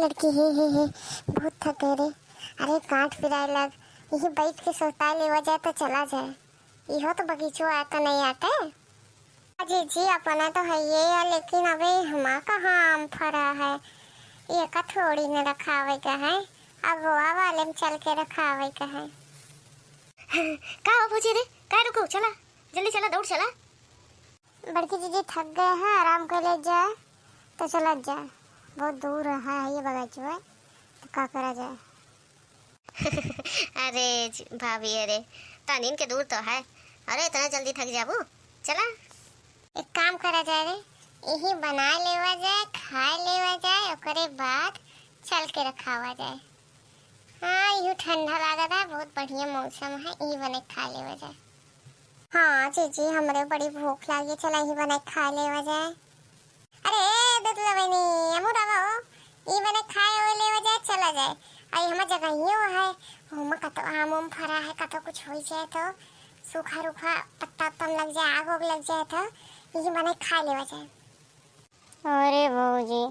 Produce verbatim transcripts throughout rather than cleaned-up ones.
लड़की, हे, हे, हे, बहुत थक गए रे। अरे, गांठ पिराए लग, यही बैठ के सोताए लेवा जाए तो चला जाए। इहो तो बगीचो आए तो नहीं आटे। अजी जी, अपना तो है ये है, लेकिन अबे हमा कहाँ आम फरा है, ये का थोड़ी न रखावे का है, अगवा वाले में चल के रखावे का है। का हो भौजी रे, का रुको, चला, जल्दी चला, दौड़ चला। बड़की जीजी थक गए हैं, आराम कर ले जाए, तो चला जाए, बहुत दूर है ये बगीचवा, तो का करा जाए। अरे ज-, भाभी, अरे तनिन के दूर तो है, अरे इतना जल्दी थक जाबू, चला। एक काम करा जाए रे, यही बना लेवा जाए, खा लेवा जाए, ओकरे बाद चल के रखावा जाए। हाँ, यू ठंडा लागत है, बहुत बढ़िया मौसम है, यही बने खा लेवा जाए। हाँ जीजी, हमरे बड़ी भूख लागी, चला यही बने खा लेवा जाए। अरे ए दतुला बहिनी, हमू रहो, ई बने खाए ओए लेवा जाए, चला जाए। आई हमार जगहियो है, ओमा कतो आम उम फरा है, कतो कुछ होई जाए तो, सूखा रूखा पत्ता उत्ता लग जाए, आग उग लग जाए तो, ई बने खा लेवा जाए। अरे भौजी,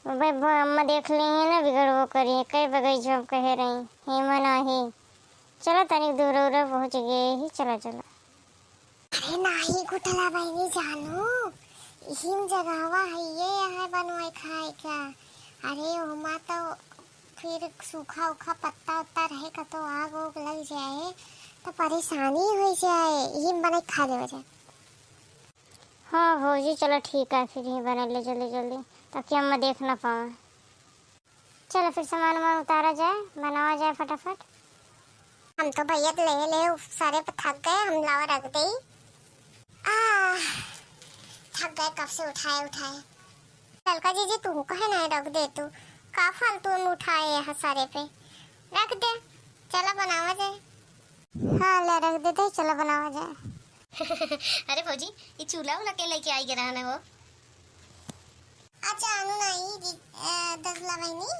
अबे ब-, अम्मा देख ली है ना, बिगड़बो करी, कई बगैचो कहे रही, हेमा नाही। चला तनिक दूर उर पहुँच गए ही, चला चला। अरे नाही गुटला बहिनी जानू, इहिम जगहवा है ये यहाँ बनवाए खाए का। अरे ओमा तो फिर सूखा उखा पत्ता उत्ता रहे का तो आग उग लग जाए तो परेशानी हो जाए, इहिम बने खा लेवा जाए। हाँ भौजी, चलो ठीक है, फिर ही बना ले जल्दी जल्दी, ताकि अम्मा देख ना पावे। चलो फिर सामान वामान उतारा जाए, बनावा जाए फटाफट। हम तो भैया ले ले सारे पे थक गए, हम लावा रख दे। आ, थक गए कब से उठाए उठाए। ललका जीजी, तू कहे ना रख दे, तू का फालतू में उठाए है सारे पे, रख दे, चला बनावा जाए। हाँ, ले रख देते, चला बनावा जाए। अरे भौजी, ये चूल्हा उला के लेके आई गे रहने हो? अच्छा, अनु नाही जी, अ, दसला बहिनी,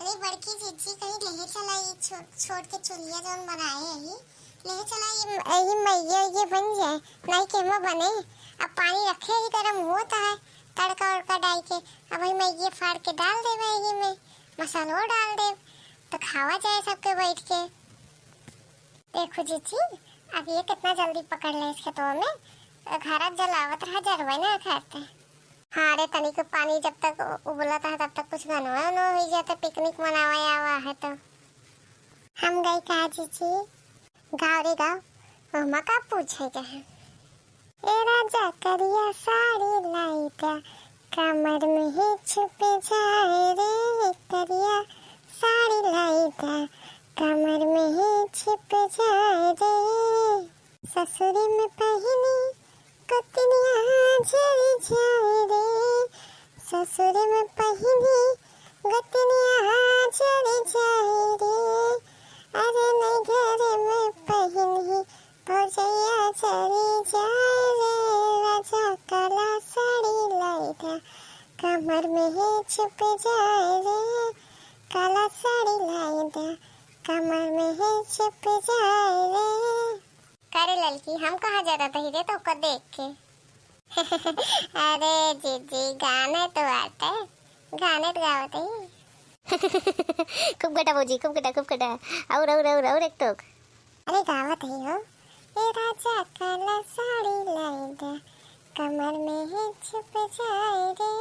अरे बड़की जीजी कहीं लेहे चला, ये छो-, छोट के चूल्हिया जौन बनाए है, लेहे चला, ये, ये मैया ये बन जाए, नाही केमा बने। अब पानी रखे ही गरम होता है, तड़का उड़का डाल के, अब वही मैया फाड़ के डाल देवे यही में, मसालो डाल देव, तो खावा जाए सबके बैठ के। देखो जीजी, अब ये कितना जल्दी पकड़ ले इसके तो में, घर जलावत रहा, जरवे ना करते। हाँ रे, तनिक पानी जब तक उ-, उबलत है, तब तक कुछ गनवा उनवा हो जाते, पिकनिक मनावे आवा है तो। हम गई का जीजी? गाँव रे गाँव, ओमा का पूछे के है? ए राजा करिया साड़ी लाई दा, कमर में ही छुप जाए रे, करिया साड़ी लाई दा, कमर में ही छुप जाए रे। ससुर में पहिनी गोतनिया जरि जाए रे, ससुर में पहिनी गोतनिया जरि जाए रे। अरे नैहर में पहिनी भौजैया जरि जाए रे, राजा काला साड़ी लाई दा, कमर में ही छुप जाए रे, काला साड़ी लाई दा, कमर में ही छुप जाए रे। करे ललकी, हम कहाँ जरत ही रे तोका देख के? अरे जीजी, गाने तो आटे, गाने तो गावत ही। खूब कटा भौजी, खूब कटा, खूब कटा। और, और, और, और एक टोक। अरे गावत ही हो। ए राजा काला साड़ी लाई दा, कमर में ही छुप जाए रे।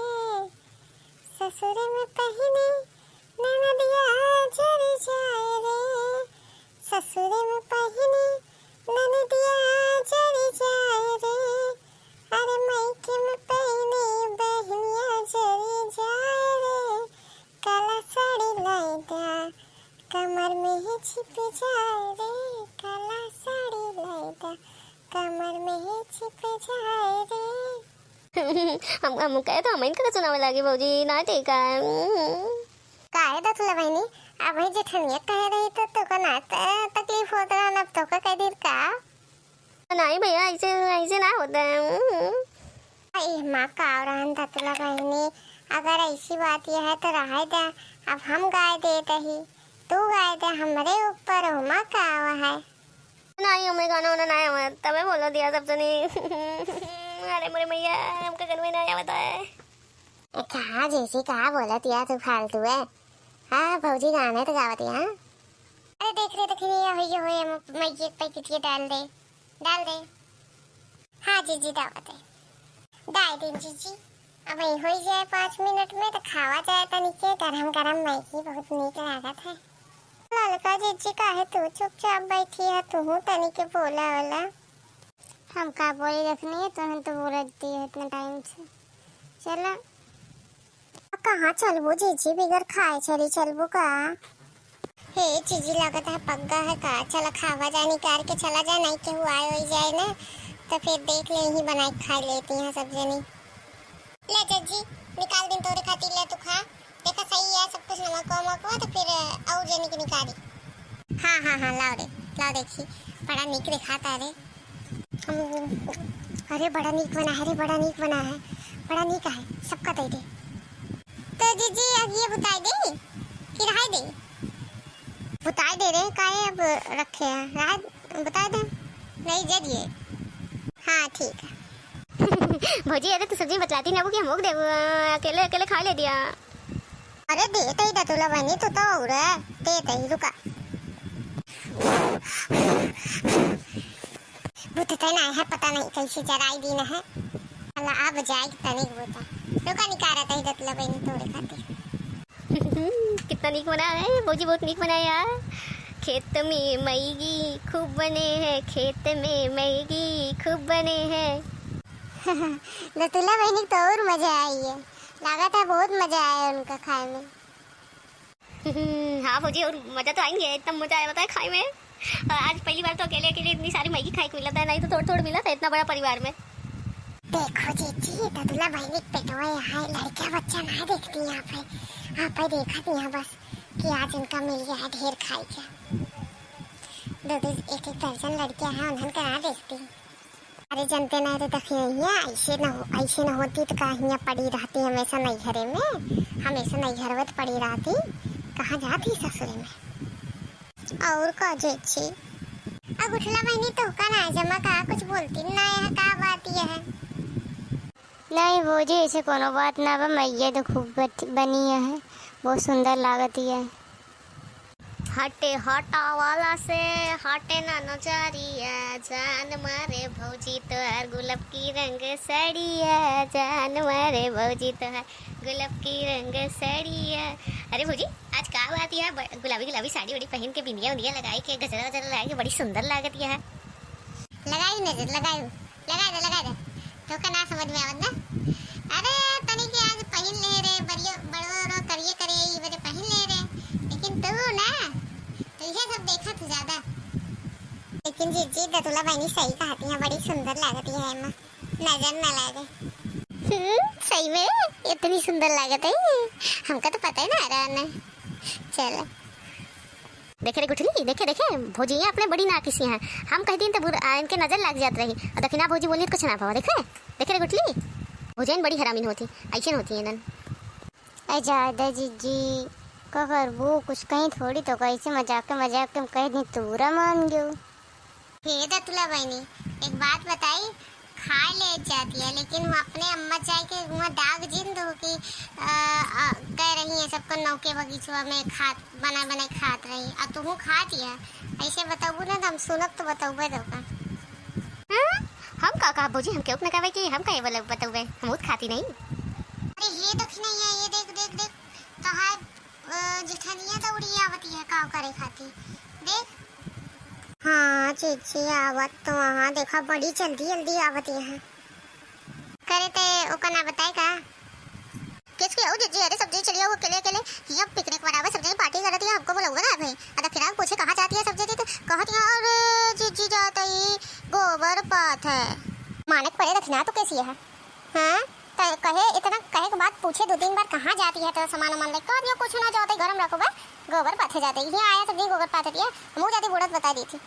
ससुर में पहिनी ननदिया जरि जाए रे, ससुर में पहिनी ननदिया जरि जाए रे। अरे मायके में पहिनी बहिनिया जरि जाए रे, काला साड़ी लाई दा, कमर में ही छिप जाए रे, काला साड़ी लाई दा, कमर में ही छिप जाए रे। हम, हम कहे तो हम इनका सुनावे लागी भौजी, ना ठीक है। काहे दतुला बहिनी, अब ही जेठनिया कहे रही तो तोका ना त-, तकलीफ होत रहा, अब तोका कह दी का? नहीं भैया, ऐसे, ऐसे ना होता है। अरे माँ, का रहन दतुला बहिनी, अगर ऐसी बात ये है तो रहे दे, अब हम गाय दे दही, तू गाय दे, हमरे ऊपर ओमा का आवा है। नहीं, हमें गाना वाना ना आवा, तबे बोलो दिया सब जनी। अरे मोरे मैया, हमका गनवे ना आवता है। ए, कहाँ जैसी कहाँ बोलत या तू फालतू है? हाँ, भौजी गाना तो गावत है, हाँ। अरे देख रे, देखी नहीं, ये होइए, होइए, मैं ये पैकेट ये डाल दे, डाल दे। हाँ जीजी, दावत है, डाल दे जीजी। अब वही होई जाए पाँच मिनट में तो खावा जाए तनी के गरम गरम मैगी, बहुत नीक लागत है। ललका जीजी, काहे तू चुपचाप बैठी है, तू तनी के बोला वाला। हम का बोली रखनी है, तुहन तो बोलत दी है इतना टाइम से। चला। कहाँ चलबू जीजी, बिगर खाए चली चलबू का? हे जीजी, लागत है पक्का है का? चला खावा जाए, निकाल के चला जाए, नहीं केहू आए होई जाए ना, तो फिर देख ले, यहीं बनाए के खा लेती हैं सब जनी। ले जीजी, निकाल दिन तोरे खातिर, ले तू खा। देखा सही है सब कुछ, नमक वमक हुआ तो फिर और जनी के निकारी। हाँ, हाँ, हाँ, लाओ रे, लाओ देखी, बड़ा नीक देखाता रे। हम, अरे बड़ा नीक बना है रे, बड़ा नीक बना है, बड़ा नीक है, सबका दे दे। तो जीजी अब ये बुताई दे कि रहाई दे? बुताई दे रे, काहे अब रखे हैं, रहाई, बुताई दे, नहीं दे दिए। हाँ ठीक है। भौजी, अरे तू सब्जी बतलाती ना वो कि हम ओक देबो, अकेले अकेले खा ले दिया। अरे दे तई दतुला बनी, तू तो और दे तई, रुका। बुतते ना है, पता नहीं कैसे जराई दिन है। अल्लाह, अब जाए तनिक बुता। रुका, निकारा तई दतुला बनी तोरे खातिर। कितना नीक बना है भौजी, बहुत नीक बना है यार। खेत में मैगी खूब बने हैं, खेत में मैगी खूब बने हैं। दतुला बहनी के तो और मजा आई है, लागत है बहुत मजा आया उनका खाए में। हाँ भौजी, और मजा तो आएंगे, इतना मजा आया बताए खाए में। और आज पहली बार तो अकेले अकेले इतनी सारी मैगी खाए के मिला था, नहीं तो थोड़ थोड़ मिला था इतना बड़ा परिवार में। देखो जीजी, दतुला बहनी के पेटवा यहाँ है, लड़का बच्चा ना देखती यहाँ पे, यहाँ पे देखा थी यहाँ बस कि आज इनका मिल गया है ढेर खाए के। दो दो एक एक दर्जन लड़कियाँ हैं, उन्हन के ना देखती। अरे जनते ना रे, देखिए हियाँ ऐसे न हो, ऐसे न होती तो का हियाँ पड़ी रहती हमेशा नैहरे में, हमेशा नैहरवे तो पड़ी रहती, कहाँ जाती ससुरे में। और का जेची? अब उठला बहनी तो का ना जमा का कुछ बोलती ना है, का बात ये है? नहीं भौजी, ऐसे कोनो बात ना बा, मैया तो खूब बत-, बनी है, बहुत सुंदर लागत है। हटे हटा वाला से हटे ना नजरिया, जान मारे भौजी तोहार गुलाब की रंग सड़िया, जान मारे भौजी तोहार गुलाब की रंग सड़िया। अरे भौजी, आज का बात है, ब-, गुलाबी गुलाबी साड़ी वाड़ी पहन के, बिंदिया उंदिया लगाई के, गजरा वजरा लगाई के, बड़ी सुंदर लागत है। लगाई नजर, लगाई, लगाई दे, लगाई दे। तोका ना समझ में आवत ना? अरे, तनी के आज पहिन ले रे, बड़ियो, बड़ो रो करिए करे, ई बरे पहिन ले रे। लेकिन तू ना, तो ये सब देखा तू ज्यादा। लेकिन जीजी, दतुला बहनी सही कहती है, बड़ी सुंदर लागती है एमा। नजर ना लागे। हम्म, सही में इतनी सुंदर लागत है, हमका तो पता ही ना रहा ना। चल। देखे रे गुठली, देखे, देखे, भौजिया अपने बड़ी नाकिसी हैं। हम कह दिन तो बुरा, आ, इनके नजर लाग जात रही। और दखिना भौजी बोली तो कुछ ना पावा, देखे, देखे रे गुठली, भौजियन बड़ी हरामिन होती, ऐसे होती हैं नन। ए जाए दे जीजी, का करबू, कुछ कहीं थोड़ी तो कैसे मजाक के, मजाक के हम कह दी तो बुरा मान गयो। हे दतुला बहनी, एक बात बताई, खाए ले जाती है, लेकिन वो अपने अम्मा चाय के वहाँ दाग जिन दो कि, अ, अ, कह रही है सबको नौके बगीचवा में खात, बना बनाई खात रही, और तुहू खाती है। ऐसे बताबू ना तो हम सुनब तो बताबे दो का। हाँ? हम का कहा भौजी, हम क्यों न कहबे कि हम कहे वाला बताबे, हम खुद खाती नहीं। अरे ये देख नहीं है, ये देख, देख, देख, कहा अ, जेठनिया दौड़ी आवत है का करे खातिर। देख। हाँ, जीजी आवत तो वहाँ देखा, बड़ी जल्दी जल्दी आवत है। करे ते ओका ना बताए का? किसके हो जीजी? अरे सब जने चलिए, वो अकेले अकेले यहाँ पिकनिक मनावे, सब जने पार्टी करत है, हमको बुलावा ना भाई। अदा किरान पूछे कहाँ जाती है सब जने, तो कहत है, अरे जीजी जात ही गोबर पाथे। मानक पड़े रखना तो कैसी है? हाँ? त-, कहे, इतना कहे के बाद पूछे दो तीन बार, "कहाँ जाती है?" तो सामान वामान लेके, "कह दियो, कुछ ना, जाओ तो घर में रखो बा, गोबर पाथे जाते ही आया सब दिन गोबर पाथे दिया, हम जाते बूढ़त बता दी थी।"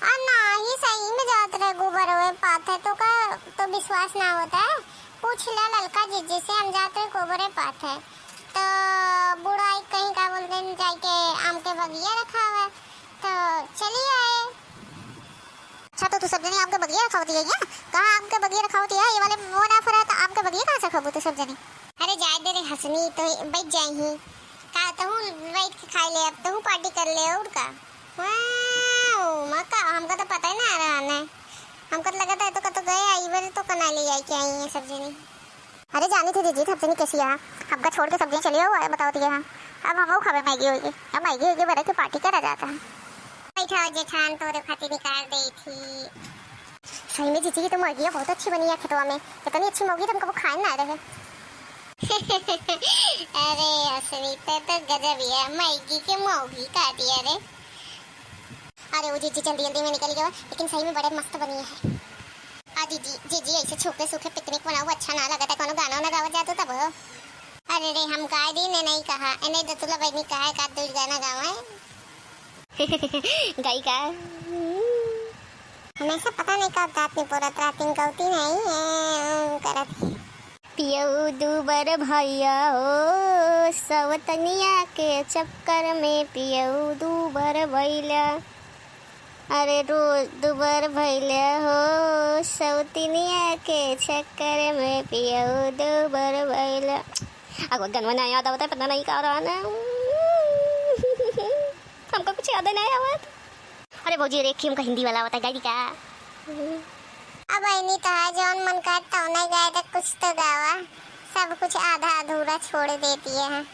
और ना ही सही में जात रहे गोबर ओबर पाथे, तो का, तो विश्वास ना होता है, पूछ ले ललका जीजी से, हम जात रहे गोबरे पाथे, तो बूढ़ा एक कहीं का बोलते हैं, जाके आम के बगिया रखा हुआ है, तो चलिए आए। अच्छा, तो तू सब जनी आम के बगिया रखावती है क्या? कहाँ आम के बगिया रखावती है? ये वाले वो ना फरा, तो आम के बगिया कहाँ से खाबू तू सब जनी? अरे जाए दे रे हसनी, तो बैठ जाई ही। आ, तहूँ बैठ के खाइ ले, अब तहूँ party कर ले, और का? वाओ, मका, हमका तो पता ही ना रहा ने। हमका तो लगत है तो कतो गए आई, बरे तो कना ले आई के आई है सब जनी। अरे जानी थी जीजी, सब जनी कैसी है, हमका छोड़ के सब जनी चली हो, बताओ तो यहाँ। अब हम वो खावे मैगी होगी, अब मैगी होगी, बरे के party करा जाता है। बैठा हो जेठान, तोरे खातिर निकाल दे थी। सही में जीजी, ये तो मौगिया बहुत अच्छी बनी है खेतवा में। इतनी अच्छी मौगी तो हम कबो खाए ना रहे। अरे असली, ते तो गजब ही है, मौगी के मौगी काटी है रे। अरे वो जीजी जल्दी जल्दी में निकल गया, लेकिन सही में बड़े मस्त बनी है। आ जीजी, जीजी ऐसे सूखे सूखे picnic मनाओ, अच्छा ना लगता, कोनो गाना वाना गावा जातो तब हो। अरे रे, हम गाय दी ने नहीं कहा, इन्हें दतुला बहनी कहा है का दो गाना गावा है। गाई का? हमेशा पता नहीं कब दांत में पोरत रहती, गलती नहीं है, ऊं, करत है। पियऊ दूबर भैया हो, सवतनिया के चक्कर में पियऊ दूबर भैला। अरे रोज दूबर भैला हो, सवतनिया के चक्कर में पियऊ दूबर भैला। अगो गनवा ना याद आवता है, पता नहीं का रहा ना। हमका कुछ याद ही नहीं आवत। अरे भौजी, अरे एक ही हमका हिंदी वाला आवता है, गाई दी का? अब बहनी तो है, जौन मन करे तौने गाए, तो कुछ तो गावा, सब कुछ आधा अधूरा छोड़ देती है।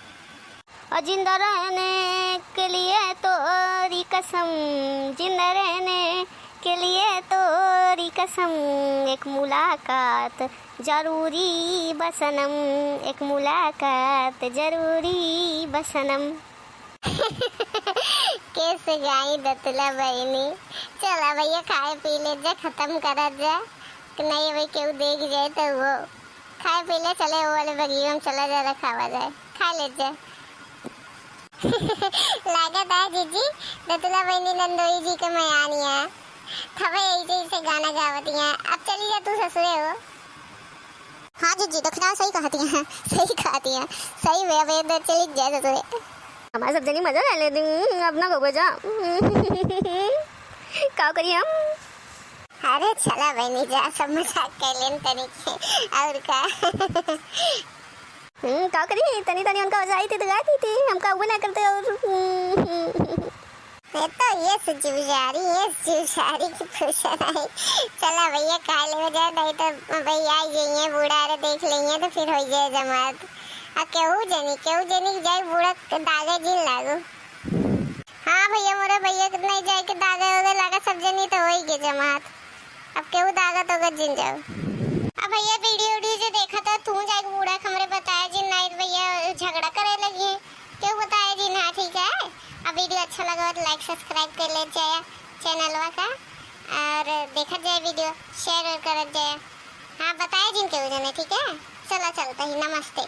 और जिंदा रहने के लिए तोरी कसम, जिंदा रहने के लिए तोरी कसम, एक मुलाकात जरूरी बा सनम, एक मुलाकात जरूरी बा सनम। कैसे गाई दतुला बहनी? चला भैया, खाए पी ले जा, खत्म करा जा, कि नहीं भाई केहू देख जाए तो वो खाए पी ले, चले वो वाले बगिया में चला जा, रखावा जाए, खा ले जा। लागत है जीजी, दतुला बहनी नंदोई जी के मयानिया, तबे ऐसे ऐसे गाना गावतिया। अब चली जा तू ससुरे हो। हाँ जीजी, दखिना सही कहती हैं, सही कहती हैं, सही में अब इधर चली जाए ससुरे। हमारे सब जनी मजा ले लेती, हम्म, अपना को बजा। का करी हम? अरे चला बहनी जा, सब मजाक कर लेन तनी के, और का। हम्म, का करी, तनी तनी उनका वजह आई थी तो गाती थी, हमका वो ना करते और। ये तो ये सचिव जारी, ये सचिव जारी की पूछा नहीं। चला भैया, खा ले जा, नहीं तो भैया आई जाइए, बूढ़ा रे देख लेइए तो फिर हो जाए जमात। आ केहू जनी, केहू जनी के जाए बूढ़ा के दागे जिन लागू। हाँ भैया, मोरे भैया के नहीं जाए के दागे होगे लागा, सब जनी तो होई के जमात। अब केहू दागा तो गजिन जाओ। अब भैया वीडियो वीडियो जो देखा था तू जाए के बूढ़ा के हमरे बताया जिन, नहीं तो भैया झगड़ा करे लगी है। केहू बताया जिन, हाँ ठीक है। अब वीडियो अच्छा लगा हो तो like subscribe कर ले जाए चैनलवा का, और देखत जाए वीडियो, share और करत जाए। हाँ बताया जिन केहू जने, ठीक है। चला चलता ही, नमस्ते।